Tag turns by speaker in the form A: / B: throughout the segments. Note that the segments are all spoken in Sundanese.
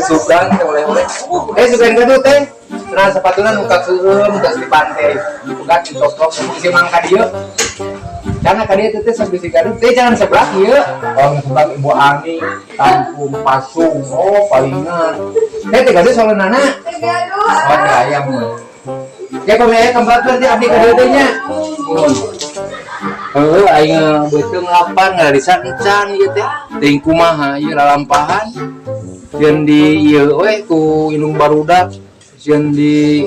A: Sugan teh oleh-oleh. Eh, sugan gaduh teh. Cenah sepatuna nu kakeueum geus di pantai. Dipegat dicoplok si mang ka dieu. Karena ka dieu teh sok bisi gaduh teh jalan sebelah ieu. Oh, sebelah Ibu Ani, Kampung Pasung. Oh, palingan. Teh teh gaduh soleunana.
B: Gaduh.
A: Oh, teh ayam. Ya pamaya kembali berarti abdi ka dieu teh nya. Nuhun. Heuh, aing beuteung lapar ngararisan encan ieu teh. Teuing kumaha ieu lalampahan. Sieun di ieu we ku indung barudak. Sieun di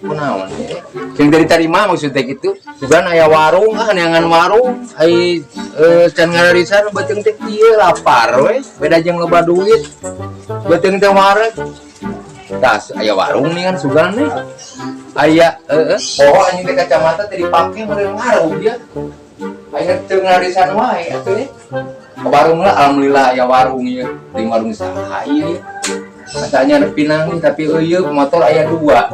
A: kunaon ye. Sieun dari tarima maksud teh kitu. Sugan aya warung, ah neangan warung. Ai can ngararisan beuteung teh kieu lapar we. Beda jeung loba duit. Beuteung teh wareg. Tas aya warung nih kan sugan nih. Aya heeh, oh anjing teh kacamata teh dipake meureun ngaruh dia. Aya teu ngarisan wae atuh ye. Ke warung lah, alhamdulillah aya warung ieu. Di warung saha ieu ya. Masanya ada pinang nih, tapi eueuh motor aya dua.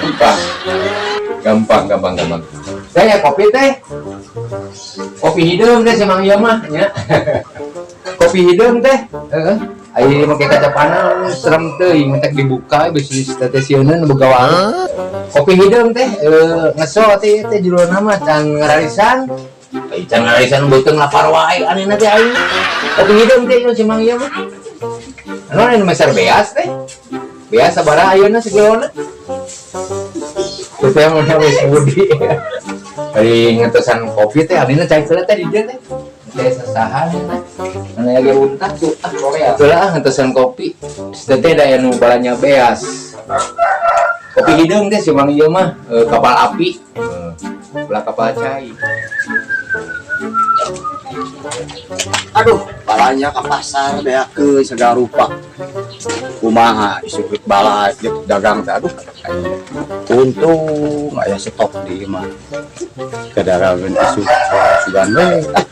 A: Gampang. Gampang, gampang, gampang. Saya kopi teh. Kopi hideung teh si Mang ieu mah nya. Kopi hideung teh. Heeh. Ai make kaca panel serem teuing mentek dibuka bisi teteh boga warung. Kopi hideung teh ngeso teh teh judulna mah can ngararisan. Ai can ngararisan beuteung lapar wae anehna teh aing. Kopi hideung teh ieu si Mang ieu mah. Anu anu meser beas teh. Beas sabaraha ayeuna segilona? Terus saya mau wis budi. Dari ngentosan kopi teh abdina cai heula teh di dieu teh. Teh sasahan teh. Anu lagi runtah tuh. Ah, heula ah ngentosan kopi. Teh teh da anu balanya beas. Kopi hideung teh si Mang ieu mah kapal api. Belah kapal cai.
C: Aduh, balanya ke pasar beakeun segala rupa. Kumaha isuk bala jeung dagang teh aduh. Untung aya stok di imah. Kedarangan isuk sugan we. Ah.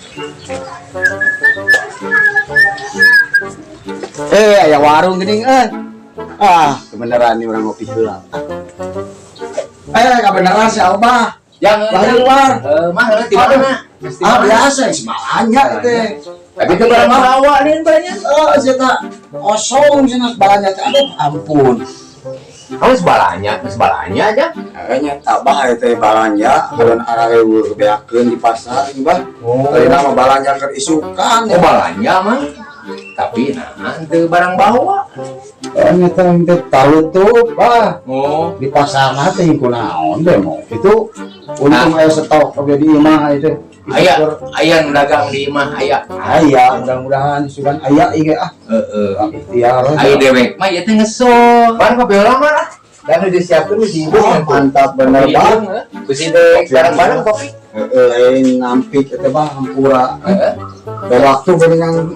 C: Eh, aya warung geuning euy. Ah, kebenaran nih urang ngopi heula. Eh, kebenaran si Alba.
A: Jangan
C: Warung war.
A: Mah heula di mana? Mesti
C: Ah,
A: mana?
C: biasa si balanya teh.
A: Tapi itu barang bawa nih banyak.
C: Oh, cenah kosong cenah balanya teh. Aduh, ampun.
A: Kamu sebalanya, sebalanya aja.
C: Kayaknya tabah teh balanja, keun arareueuh beakeun di pasar ini bah.
A: Oh,
C: Tadi nama balanja keur isukan
A: oh balanja mah. Tapi nah, ente barang bawa.
C: Oh, nyata teh talutup bah.
A: Oh,
C: Di pasar mah teh kunaon deh mau. Itu untung aya stok oge di imah itu.
A: aya, aya nu dagang di imah aya.
C: Aya, mudah-mudahan isukan aya ieu ah.
A: Heeh.
C: Ikhtiar.
A: Ayo dewek mah ieu teh ngeso. Pan kopi heula mah lah. Dan udah disiapkeun di ibu
C: Oh, mantap bener bah.
A: Bisi dek bareng-bareng kopi.
C: Heeh, lain nampik eta bah hampura.
A: Heeh.
C: Da waktu geuningan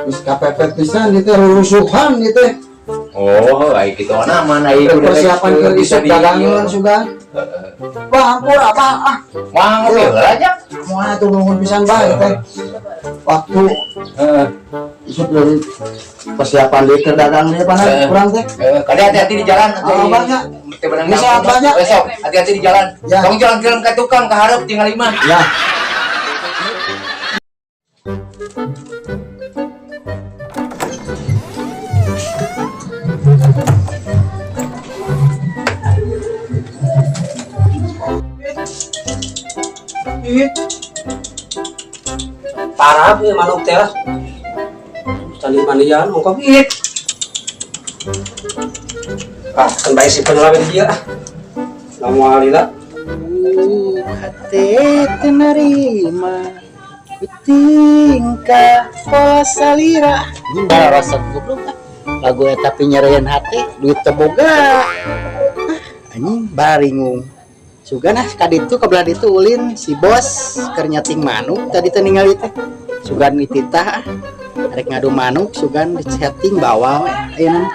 C: geus kapepet pisan ieu teh rurusuhan ieu teh.
A: Oh, ai kitu na mah ai
C: Persiapan keur isuk dagangan sugan. Bah hampura bah ah.
A: Mah ngopi heula aja.
C: Moal atuh nuhun pisan bah ieu teh. Waktu
A: Heeh.
C: isuk dari persiapan deui keur dagang deui pana kurang teh.
A: Kade hati-hati di jalan atuh.
C: Ah, banyak.
A: Teu beunang
C: Ini sehat banyak.
A: Besok hati-hati di jalan.
C: Ya.
A: Tong jalan jalan ke tukang ke hareup tinggal lima.
C: Ya.
D: Parah punya manuk teh lah. Tadi mandian ongkok it. Ah, kan baik si penyelamat dia ah. Lama lila.
E: Hate teu narima tingkah pola salira. Rasa goblok ah. Lagu eta pinyereun hate duit teu boga. Ah, anjing baringung. Sugan ah ka ditu ka belah ditu ulin si bos keur nyeting manuk tadi teh ningali teh. Sugan dititah ah. Rek ngadu manuk sugan di setting bawa we ayeuna.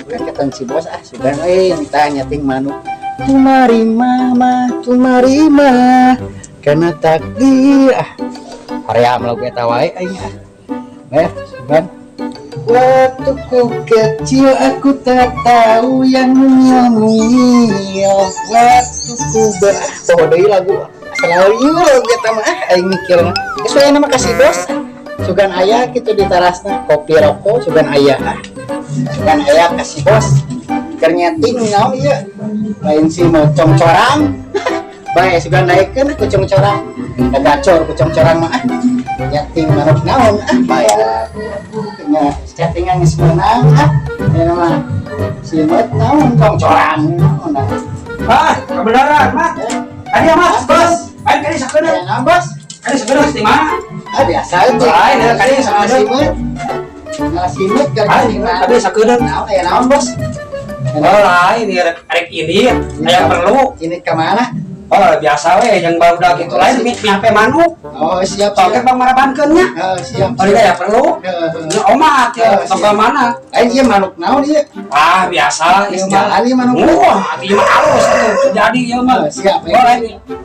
E: Kaketan si bos ah sugan euy nitah nyeting manuk. Tumarima mah tumarima karena takdir ah hoream lagu eta wae aing ah. Eh sugan waktu ku kecil aku tak tahu yang mungil-mungil waktu ku ber ah poho deui lagu selalu lagu eta mah ah aing mikir mah geus we nama kasih bos. Sugan aya kitu di tarasna kopi rokok sugan aya ah. Sugan aya ka si bos. Keur nyeting naon ieu? Lain si mau congcorang. Bae sugan naikkeun ku congcorang. Da gacor ku congcorang mah ah. Nyeting manuk naon ah bae. Nya chattingan geus meunang ah. Ieu mah simeut naon congcorang naon ah.
D: Ah, kebenaran, Mat. Kadi ya, Mas, Bos. Ayo kadi sakedeung.
E: Aya naon, Bos?
D: Kadi sakedeung di mana?
E: Ah biasa itu.
D: Lain, ya, kali
E: sama
D: sakedeung.
E: simeut. Ngalah simeut keur
D: Ayo,
E: chattingan.
D: kadi sakedeung.
E: Naon aya naon, Bos?
D: Oh, lain ya, rek ini aya perlu.
E: Ini ke mana?
D: Oh, biasa we yang baru gitu lain mi HP manuk.
E: Oh, siap,
D: Oke,
E: siap.
D: Bang marabankeun nya.
E: Oh, siap.
D: Oh, ya perlu.
E: Heeh.
D: Ya, omat ya,
E: Oh,
D: toko
E: siap.
D: mana?
E: Lain ieu manuk naon ieu?
D: Ah, biasa
E: Geus
D: ieu mah.
E: jalan ieu manuk.
D: Wah, ieu mah halus atuh. Jadi ieu mah.
E: Oh, siap.
D: Oh, lain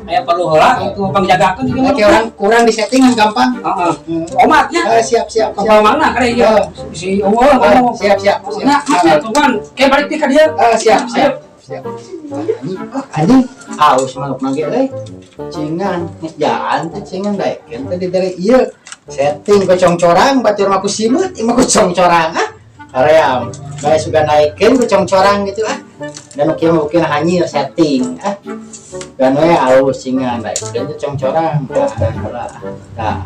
D: aya perlu heula itu Bang jagakeun ieu mah.
E: Oke, orang kurang di settingan gampang.
D: Heeh.
E: Hmm.
D: Omatnya.
E: Oh, siap, siap,
D: Toko
E: siap.
D: mana kali ieu?
E: Oh.
D: Si eueuh
E: Oh,
D: ngomong.
E: siap, siap, siap.
D: Nah, Mas ya tungguan. Kayak balik ka dieu.
E: Oh, siap, siap. Siap. Anjing, oh, anjing, haus manuk nage euy. Cingan, geus jalan teh cingan daekeun teh dibere ieu. Setting ku congcorang batur mah ku simeut, ieu mah ku congcorang ah. Haream. Bae suga naikeun ku congcorang gitu ah. Dan nu kieu mah bukina hanyir setting ah. Dan we alus cingan daekeun teh congcorang. Tah, heula. Tah.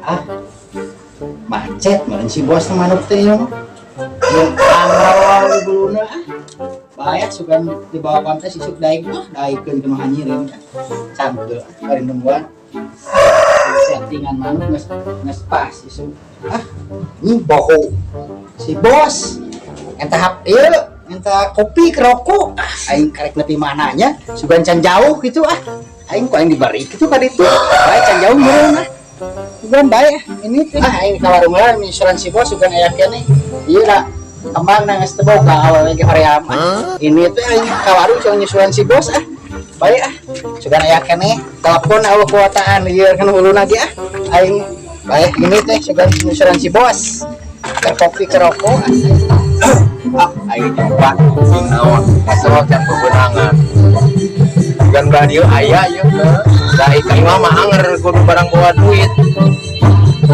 E: Ah. Macet meureun si bos teh manuk teh ieu mah. Jeung amrol buluna ah. Bae sugan dibawa kontes isuk daek mah daekeun kudu hanyireun. Cantul bari nungguan. Settingan manuk geus geus pas isuk. Ah, ini boho. Si bos entah hap ieu, entah kopi ke rokok. Ah, aing karek nepi mananya, sugan can jauh gitu ah. Aing ku aing diberi kitu ka ditu. Bae can jauh meureun ah. Sugan bae ah. Ini teh ah aing ka warung lah insuransi si bos sugan aya keneh. Ieu da kembang na geus teu boga awal lagi hoream ah. Ini teh aing ka warung cuma nyusulan si bos ah. Bae ah. Sugan aya keneh telepon eueuh kuotaan ieu kan huluna ge ah. Aing bae ini teh sugan nyusulan si bos. Keur kopi ke rokok ah.
A: Ah, aing nyoba sing naon masuk can bebenangan. Bukan belah dieu aya ieu da ka imah mah anger kudu barang bawa duit.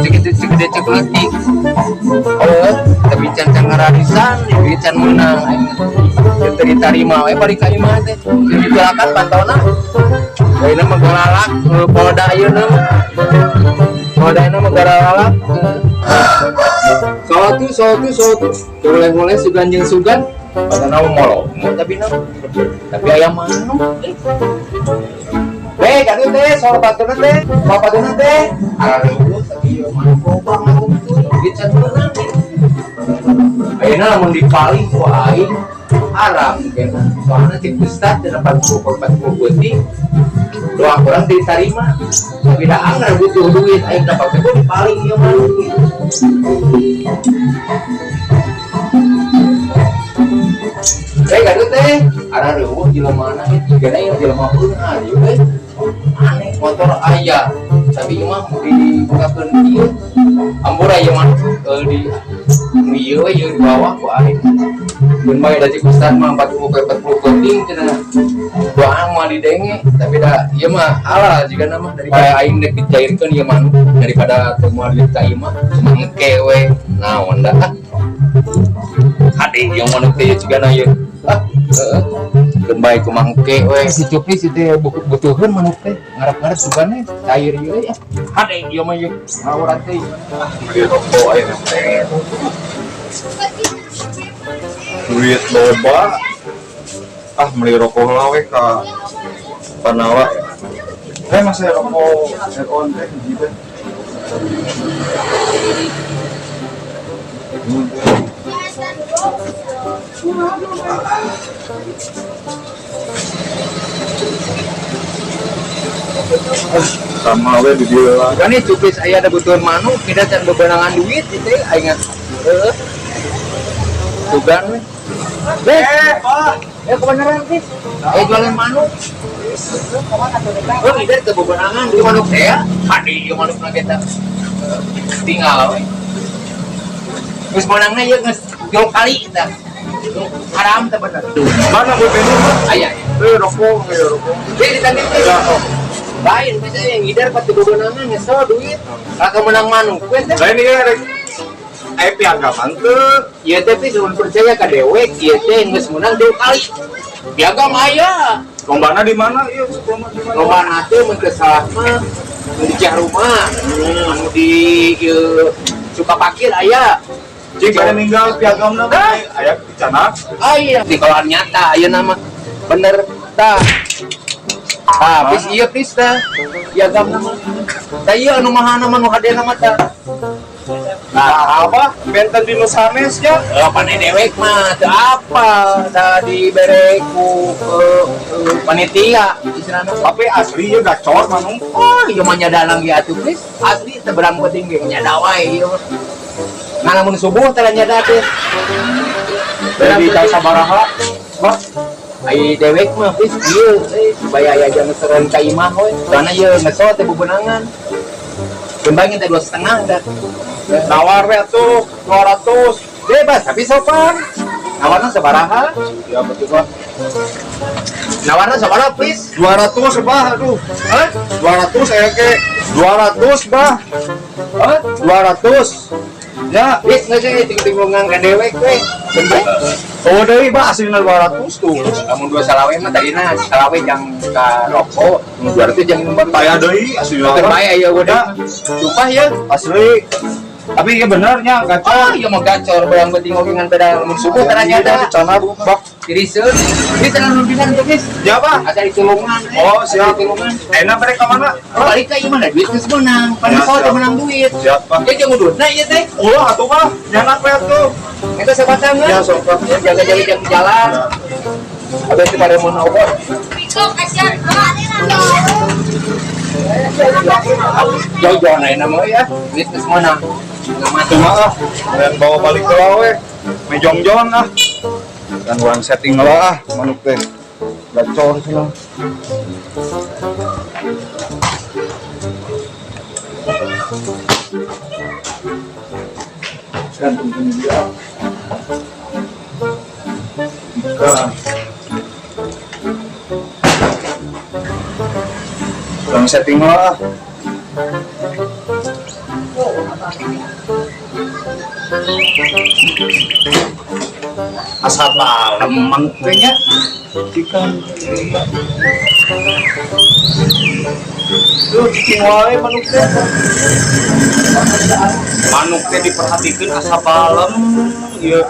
A: Cek itu cek gede cek leutik. Oh, tapi can can ngararisan, duit can meunang aing. Teu teu ditarima we balik ka imah teh. Teu ditulakan pantona. Ayeuna mah galalak polda ayeuna mah. Polda ayeuna mah galalak. Sotu sotu sotu. Boleh-boleh sugan jeung sugan. Padahal mah molong tapi na. Tapi aya manuk. Teh, kadu teh, soal baturna teh, bapak teh. Areueuh tapi ieu manuk loba manuk tuh. Duit can meunang. Ayeuna lamun dipaling ku aing haram kena. Soalna cek ustad dina 40 40 peuting. Doa kurang diterima. Tapi da anger butuh duit aing dapat teh dipaling ieu manuk. Teh kadu teh, areueuh jelema na tigana ieu jelema beunghar ieu teh. Aneh motor aya tapi ieu mah dibukakeun ieu. Ampura ieu mah di ieu we ieu dibawa ku aing. Mun bae da cik ustad mah 40 ke 40 peuting cenah. Doa mah didenge tapi da ieu mah halal jigana mah daripada aing dek dicairkeun ieu manuk daripada teu moal duit ka ieu mah cuma engke we naon da ah. Hade ieu manuk teh jigana ieu. Ah, heeh. Keun bae kumaha engke we si Cupli si teh butuheun manuk teh ngarep-ngarep sugane cair ieu euy. Hade ieu mah ieu ngawuran teh.
B: Ah, beli rokok ayeuna teh. Duit loba. Ah, beli rokok lah we ka Panawa. Masih rokok air-on teh hiji teh. Ah, sama we di dieu lah.
A: Kan ini cupis aya ada butuhan manuk, kita can bebenangan duit itu aing. Heeh. Sugan we. Beh, ya kebenaran sih. Jualan manuk. Oh, tidak ke bebenangan di manuk teh ya. Hade ieu manuk na kita. Tinggal we. Geus meunangna ieu geus 3 kali kita. Haram teh bener.
B: Mana buat ini?
A: Aya.
B: Rokok, ya rokok.
A: Jadi tadi
B: Ya, oh.
A: Lain bisa yang ngider pati bebenangan ngesel duit. Raka menang manuk we teh.
B: Lain ieu rek aya piagaman teu.
A: Ieu teh pis mun percaya ka dewek, ieu teh geus menang 2 kali. Piagam aya.
B: Lombana di mana ieu? Lomba di mana?
A: Lombana teh mun teu salah mah di Ciharuma, anu di ieu Sukapakir aya.
B: Cik bade ninggal piagamna bae aya dicanak.
A: Aya di kolam nyata ayeuna mah. Bener tah. Tah, pis ieu pis tah. Piagamna mah. Tah ieu anu mahana mah nu hadena mah tah.
B: Nah, apa? Benten di nu sanes nya.
A: Pan dewek mah teu apa tah dibere ku panitia istilahna.
B: Tapi asli ieu gacor manung.
A: Oh, ieu mah nyadalang ge atuh please. Asli teu berang penting ge nyada wae ieu mah. Nah, lamun subuh teh nyada teh.
B: Jadi ka sabaraha? Bah,
A: Ai dewek mah please ieu supaya aya jangan seren ka imah we. Soalna ieu ngesot teh bebenangan. Kembangin teh 2,5 dah.
B: Nawar we atuh 200.
A: Bebas tapi sopan. Nawarna sabaraha?
B: Ya betul bah.
A: Nawarna sabaraha please?
B: 200 bah aduh.
A: Hah?
B: 200 aya ke 200 bah.
A: Hah?
B: 200. Ya,
A: Wis geus euy ting-tingungan ka dewek we. Bener.
B: oh deui bah aslina 200 tuh.
A: Lamun dua salawe mah tadina salawe jang ka rokok, mun 200 jang minum baru.
B: Taya deui aslina.
A: Teu bae aya udah. Sumpah ya.
B: Asli. Tapi iya benernya gacor.
A: Ah, iya mah gacor barang penting oge ngan beda lamun subuh tara nyada.
B: Cana bah.
A: Tiriseun. Ini tara nunjukan tuh guys.
B: Ya bah.
A: Asa ditulungan.
B: Oh, siap.
A: Ditulungan.
B: Enak mereka mana?
A: Balik ka ieu mah duit geus meunang. Pan
B: Ya,
A: teu
B: siap.
A: menang duit.
B: Siap bah.
A: Dia jeung udutna ieu teh.
B: Ulah atuh bah. Nyanak we atuh.
A: Eta sabatang
B: Ya sok bah.
A: Jaga-jaga jam jalan. Abis itu pada mau obor. Jauh-jauh naik nama ya. Duit geus meunang.
B: Cuma ah, dan bawa balik ke lawe. Mejongjon ah. Dan orang setting lah ah, manuk teh. Gacor cenah. Gantung ini dia. Ikan. Orang setting lah ah. Asal malam manuk teh nya. Ikan. Duh, cicing wae manuk teh. Manuk teh diperhatikeun asa balem ieu.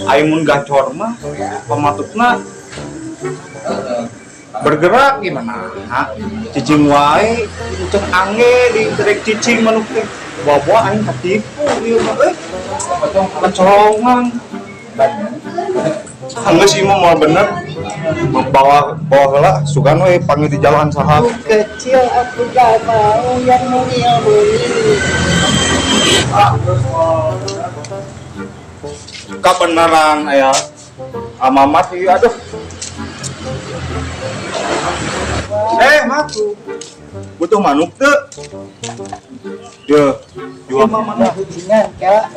B: Aing mun gacor mah pamatukna bergerak gimana? Ha, cicing wae uceng ange di trek cicing manuk teh. Bawa aing katipu ieu mah euy. Kecolongan. Anggeus ieu mah moal bener. Bawa bawa heula sugan we panggil di jalan saha.
E: Kecil aku gak mau yang mungil-mungil.
B: Kabeneran aya amamat ieu aduh. Mak. Butuh manuk teu? Deuh, jual
E: Mana hubungan kela?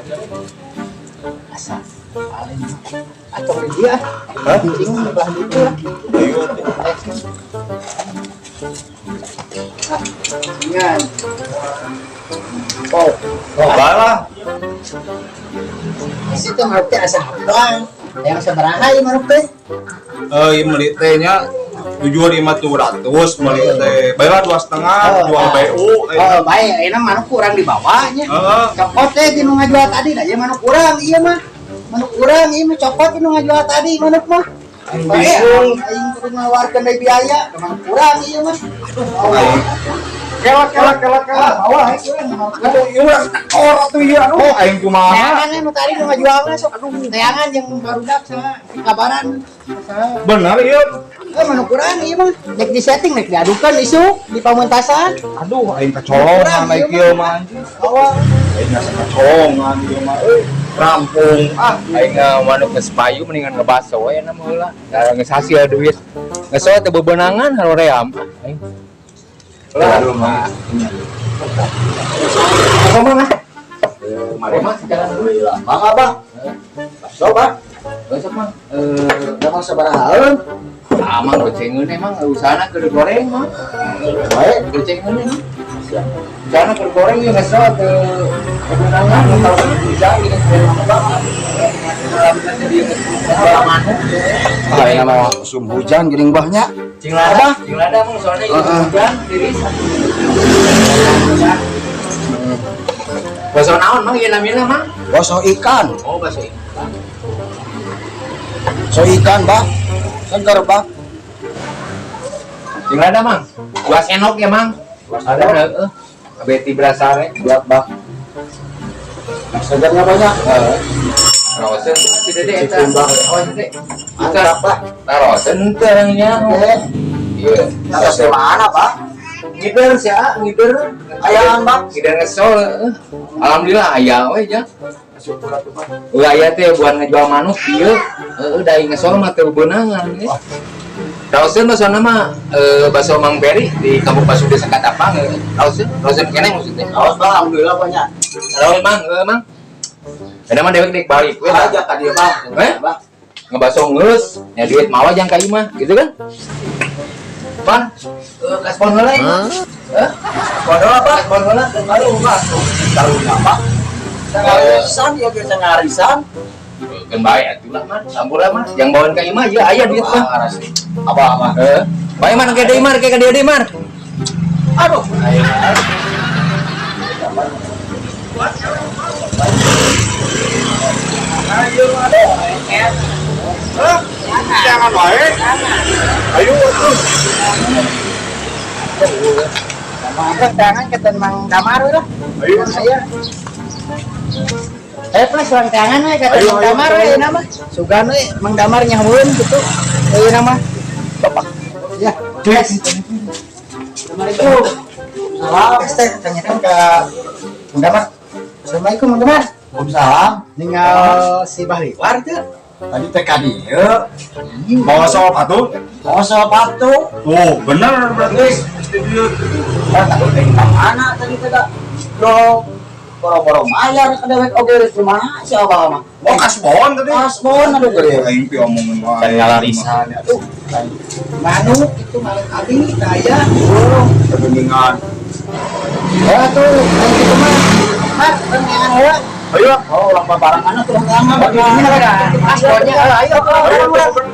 E: Asa paling atau dia?
B: Hah?
E: Cing belah itu lah.
B: Ayo atuh.
E: Dengan. Oh,
B: Balah.
E: situ manuk teh asa hapang. Yang sabaraha ieu manuk teh?
B: Ieu meuli teh nya jujur ieu mah 200 meuli teh. Bae lah 2,5 jual BU.
E: Oh, bae ayeuna manuk kurang dibawanya.
B: Heeh.
E: Copot teh di nu ngajual tadi da ieu manuk kurang ieu mah. Manuk kurang ieu mah copot di nu ngajual tadi manuk mah. Bae
B: Bingung.
E: aing kudu ngaluarkeun deui biaya, da manuk kurang ieu mah. Aduh,
B: Aing. Kela kela kela kela.
E: bawa aing kurang manuk kurang.
B: Aduh, ieu urang tekor atuh ieu aduh aing kumaha.
E: Teangan nu tadi nu ngajualna sok aduh teangan jeung barudak sama kabaran.
B: Bener ieu.
E: Manuk kurang ieu mah. Rek disetting rek diadukeun isuk di pamentasan.
B: Aduh aing kecolongan aing kieu mah anjing.
E: Bawa.
B: Aing asa kecolongan ieu mah euy. Rampung ah.
A: Aing manuk geus payu mendingan ngebaso we na mah heula. Da geus hasil duit. Geus we teu bebenangan haroream. Aing.
B: Lah aduh mah.
E: Apa mah?
A: Mari mah jalan dulu.
C: Mangga, Bang. Bakso, Bang.
A: Besok mah eh
C: Memang sabarahaeun?
A: Amang gocengeun emang usahana keur goreng mah.
C: Baik.
A: Gocengeun emang. Usahana keur goreng ieu ngesel teu kebenangan kalau bisa gitu banget.
C: Ah, ini mah musim hujan geuning bahnya.
A: Cing lada, cing lada mah soalnya ieu hujan tiris. Bakso naon mang ieu namina mang?
C: Bakso ikan.
A: Oh, bakso ikan.
C: Bakso ikan, Bah. Seger, Bah.
A: Cing lada mang. Dua senok ya mang. Ada heeh. Beti berasare.
C: Buat, Bah. Segernya banyak.
A: Heeh. Rosen si Dede eta.
C: Cikin, Bah.
A: Oh, Dede.
C: Mantap, Bah.
A: Tarosen teh orangnya. Iya.
C: Atas di mana, Pak?
A: Ngider sih, ah, ngider.
C: Ayaan, Bang.
A: Ngider ngesol. Heeh. Alhamdulillah aya we ja.
C: Syukur atuh, Pak.
A: Ulah aya teh buat ngejual manuk ieu. Heeh, da ngesol mah teu beunangan ge. Tarosen basona mah bakso Mang Peri di Kampung Basu Desa Katapang heuh. Tarosen, tarosen keneh maksudnya.
C: Awas, Bang. Alhamdulillah banyak.
A: Tarosen mang, heuh mang. Ada mah dewek dek balik we lah.
C: Aja ka dieu, Bang.
A: Eh?
C: Bang.
A: Ngebaso geus, nya duit mawa jang ka imah, gitu kan? Pan, kasbon heula ieu. Heh?
C: Kasbon heula, Pak.
A: Kasbon heula.
C: Aduh, Pak. Karunya, Pak. Sangarisan ya ge sangarisan.
A: Keun bae atuh lah mah, sampura mah. Yang bawaan ka imah ieu aya duit mah.
C: Apa apa?
A: Heeh. Bae mah ke deui mar, ke ka dieu deui mar.
C: Aduh.
B: Jangan wae. Ayo atuh.
E: Tangan ke Mang Damar lah.
B: Ayo.
E: Saya. Plus orang tangan we kata
B: Ayo,
E: Mang
B: ayo,
E: Damar we
B: ayo.
E: nama. Sugan we Mang Damar nyahueun gitu. Ieu nama. Bapak. Ya. Yes. Assalamualaikum. Salam. Teh tanyakan ke Mang Damar. Assalamualaikum Mang Damar.
C: Waalaikumsalam.
E: Ninggal si Bahliwar teu.
C: Tadi teh ka dieu.
B: Bawa sepatu?
C: Bawa sepatu.
B: Oh, bener berarti. Mesti dieu.
C: Ah, tadi teh ka mana tadi teh da? Bro, boro-boro mayar ka dewek oge geus kumaha si abah mah.
B: Oh, kasbon tadi.
C: Kasbon aduh gede.
B: Aing pi omongin wae.
C: Ngalarisan aduh.
E: Manuk itu manuk abi taya.
C: Oh,
B: Kegeningan.
E: Ya tuh, nanti itu mah. Mar, tangan heula.
B: Ayo.
C: oh, ulang babarangan atuh ulang
E: Ini ada kasbonnya. Ayo,
B: Ayo,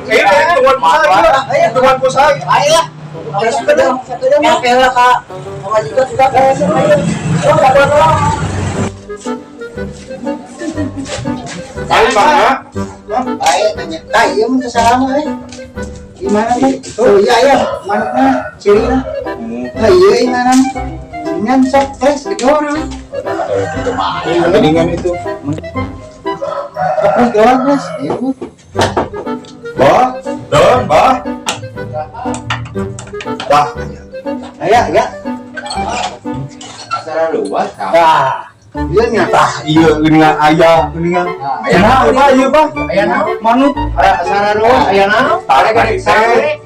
B: ayo, tuan saya.
E: Ayo.
B: Tuan saya.
E: Ayo lah. Sakedeung, sakedeung.
D: Oke lah kak, sama juga juga.
E: Ayo.
B: Ayo, Bang, ya.
E: Baik, tanya. Tah, ieu mah salah mah euy. Gimana nih? Oh iya iya, manukna cirina. Tah iya imana? Dengan sok tes gedor euy.
B: Kegeningan itu.
E: Sok tes gedor tes. Ayo.
B: Bah, don, bah. Bah,
E: Ayo, ya.
A: Asara luas tah.
E: Tah. Iya nya.
B: tah iya geuningan aya geuningan.
A: Aya naon?
B: Bah, iya, bah.
A: Aya naon?
B: Manuk.
A: Asara luas aya naon?
B: Tah,
A: Tare
B: tadi
A: gede sare.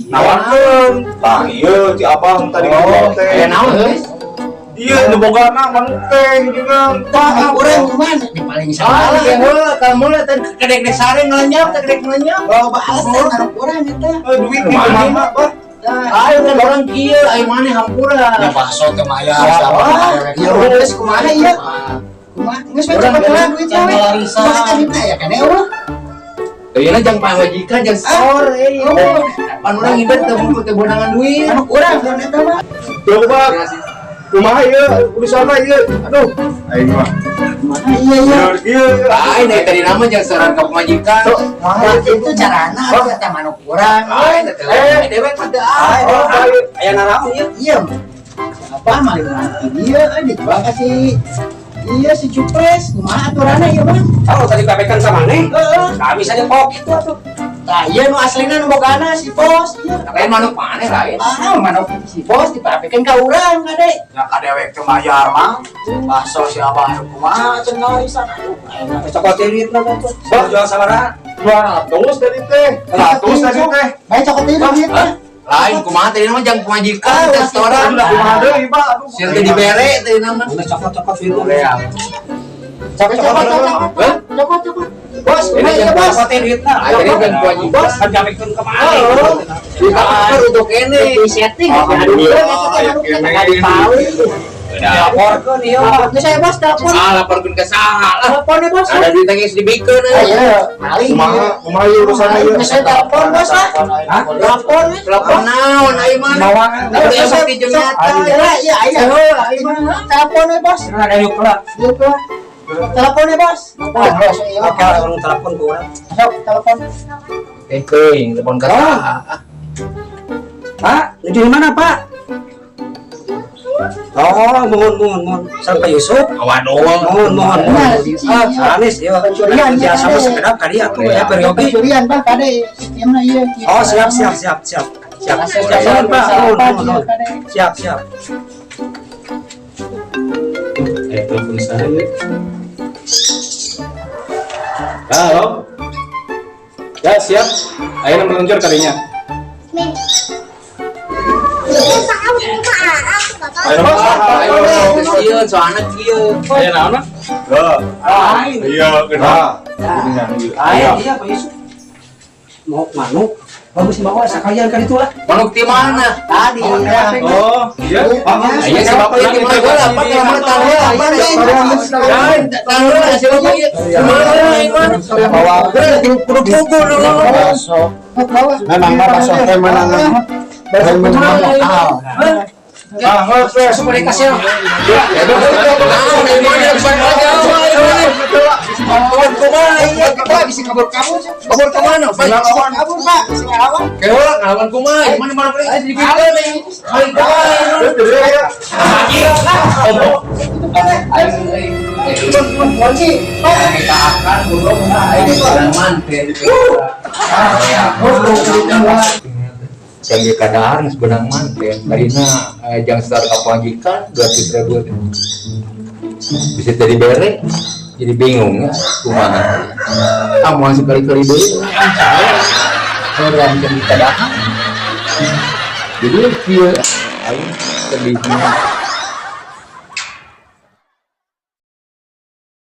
B: Nawarkeun. Tah iya ci abang tadi ngomong teh.
A: Aya naon euy?
B: Iya, nu bogana manuk teh geuningan.
E: Tah, urang cuman di paling
A: Ah,
E: salah.
A: ge heula ka mulut teh kedek sare ngelenyap, teh kedek ngelenyap.
E: Oh, bahasa manuk urang eta.
B: Eh, duit di mana, bah?
E: Tah.
A: Ayo kan orang kieu, ayo maneh hampura.
C: Ya bakso teh mayar si abah mah.
E: Iya, geus kumaha ieu? Kumaha? Geus we cepet lah duit we.
C: Ngalarisan.
E: Kumaha tadi teh ya kan eueuh.
A: Ayeuna jang pamajikan jang sor euy.
E: Oh.
A: Pan urang ngider teu teu beunangan duit.
E: Manuk urang dan eta mah.
B: Tuh, bah. Kumaha ieu urusanna ieu? Aduh, aing mah.
E: Kumaha iya iya.
B: Bener kieu.
A: Lain dari tadi nama jang soran ka pamajikan.
E: Nah, itu carana atuh eta manuk urang.
A: Lain teh lain dewek mah teu ah.
B: Oh, baik.
D: Aya naraon ieu.
E: Iya. Apa maling manuk dia dijual ka si iya si Cupres. Kumaha aturanna ieu mah?
D: Oh, tadi papekan sama maneh.
E: Heeh.
D: Kami saja pok itu atuh.
E: Tah iya nu aslina nu bogana si bos ieu.
A: Lain manuk maneh lain.
E: Ah, manuk si bos dipapekeun ka urang kade.
C: Ya ka dewek teh mayar mah. Bakso si abah kumaha cenah ngalarisan aduh.
D: Ayeuna teh cokot duit lah atuh. Bah, jual sabaraha?
B: 200 tadi teh. 100 tadi teh.
E: Bae cokot ieu duit mah.
A: Lain kumaha tadi nama jang pamajikan teh setoran.
B: Aduh, kumaha deui, Pak? Aduh.
A: Sieun teh dibere tadi nama.
D: Geus cokot-cokot duit.
E: Cokot cokot cokot.
A: Hah?
E: Cokot cokot. Bos,
A: Ini
E: kumaha
A: yang
E: ieu, Bos?
D: Kote duitna.
A: Ah, jadi kan kewajiban.
D: Kan jamikeun ka mana?
E: Oh.
A: Di kamar untuk ini.
E: Di setting.
B: Alhamdulillah, aya keneh.
D: Dilaporkeun ieu.
E: Lapor saya, Bos, telepon.
A: Ah, laporkeun ke saha lah.
E: Telepon ya, Bos.
A: Ada duit geus dibikeun euy.
E: Ayo, paling.
B: Kumaha, kumaha ieu urusanna ieu?
E: Saya telepon, Bos lah.
D: Hah?
E: Telepon.
A: Telepon naon aing mah?
D: Bawa.
A: Tapi esok di jeung nyata.
E: Iya, iya, iya. Telepon ya, Bos.
D: Ada yuk lah.
E: Gitu. Telepon ya, Bos. Bos, iya.
D: Oke, orang telepon ke orang.
E: Sok, telepon.
A: Eh, teuing telepon ka saha?
D: Pak, di mana, Pak? Oh, mohon, mohon, mohon. Sampai Yusuf.
A: Waduh.
D: Mohon, mohon, mohon.
E: Ah,
D: Ah, Anis, ya.
E: Pencurian,
D: Biasa
E: ya,
D: mah sekedap kali atuh ya periogi.
E: Pencurian, Pak, kade. Sistemna ieu.
D: Oh, siap, siap, siap, siap. Siap, siap, siap, mohon, Pak. Mohon, mohon, mohon. Siap, siap.
A: Eh, telepon saha ieu?
F: Halo. Ya, siap. Ayo meluncur kalinya.
B: Ayo, Bos.
A: Ayo, kasihan soalnya kieu.
F: Ayo naon mah?
D: Lain.
B: Iya, kenapa?
D: Lain, iya, Pak Yusuf. Mau manuk. Bagus bawa sekalian kan itulah.
A: Manuk di mana?
E: Tadi ya.
F: Oh, iya.
A: Iya, si bapak ieu di mana? Gua lapar di mana tahu apa Tahu lah si bapak ieu. Mana aing mah?
B: Bawa
A: Kudu pukul dulu.
C: Memang mah bakso teh menangan. Menang lokal.
B: Ah, heuh,
D: Supaya dikasih.
A: Naon aing mah Kabur kumaha ieu?
E: Pak, bisa kabur-kabur sih.
A: Kabur ke mana? Pak?
E: Kabur, Pak. Bisa ngelawan.
A: Kewa ngelawan kumaha? Mana mana paling dibikeun aing. Maling kumaha?
E: Kunci. Pak.
A: Kita akan goblok aing manten. Canggih kadahar geus beunang manten. Tadina jang setar ka pamajikan 200 ribu teh. Bisa jadi bere, jadi bingung ya kumaha. Ah moal sekali-kali deui. Kalau canggih kadahar. Jadi kieu aing sedihnya.